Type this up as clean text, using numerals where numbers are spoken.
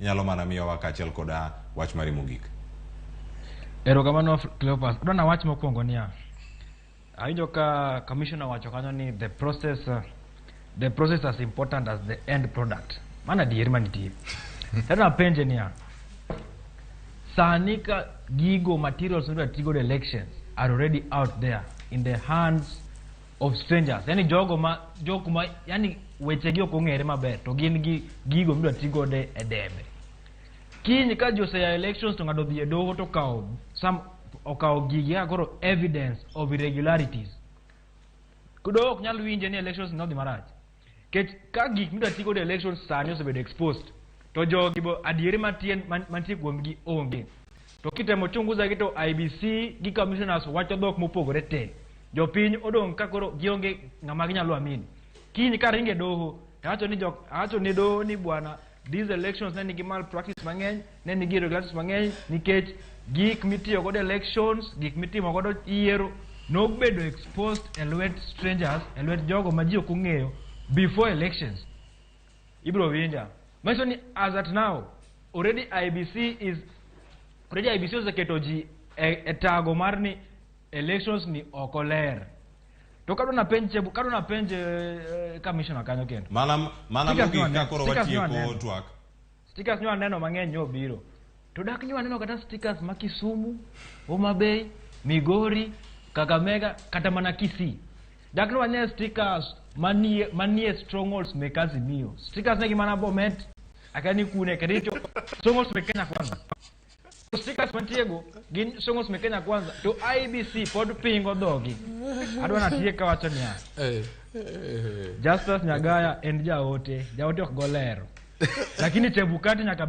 Inyalo mana miyowa kaachiel koda wach mari mogik. Erokamano, Cleophas. Adwa nawach mokwongo niya, awinjo ka commissioner wacho kanyo ni the process as important as the end product. Mano adier manitie. Tadwa napenje niya, sani ka gigo materials midwa tigodo elections are already out there in the hands of strangers, yani jogo ma jok ma yani wechegi ok ong'ere maber, to gin gi gigo midwa tigodo e debe. Kiny ka ji oseya elections to ng'ato odhi e doho to okawo some okawo gigi kaka koro evidence of irregularities, doho ok nyal winje ni elections nodhi marach kech ka gik midwa ti godo e elections sani osebedo exposed, to jogi bo adieri matien mantie kuomgi onge. To kitemo chunguza gi, to IEBC gi commissioners wacho dhok mopogore te. Jopiny odong' ka koro gionge ng'ama ginyalo amini. Kiny ka ringe doho to awacho ni jok awacho ni doho ni, "Bwana, these elections ne nigi malpractice mang'eny, ne nigi irregularities mang'eny, nikech gik mitiyo godo elections, gik mitimo godo yiero nobedo exposed e lwet strangers, e lwet jogo ma ji ok ong'eyo before elections." Ibiro winja manyiso ni as at now already IEBC is already IEBC oseketo ji e tago mar ni elections ni ok oler. To kadwa napenj Chebu, kadwa napenj commissioner kanyo kendo. Mana Stickers mogik ka koro stickers watieko nwaneno. Twak. Stickers nyo aneno mang'eny nyo biro. To dak nyo aneno kata stickers ma Kisumu, Homa Bay, Migori, Kakamega, kata mana Kisii. Dak ne wane stickers manie strongholds mek Azimio. Stickers ne gi mana Bomet, akani kune, Kericho, strongholds mek Kenya Kwanza. To stickers mantiego gin strongholds mek Kenya Kwanza, to IEBC pod pingo dhogi. Adwa natiek kawacho niya, Justus Nyagaya en jaote, jaote ok go lero. Lakini Chebukati nyaka bi.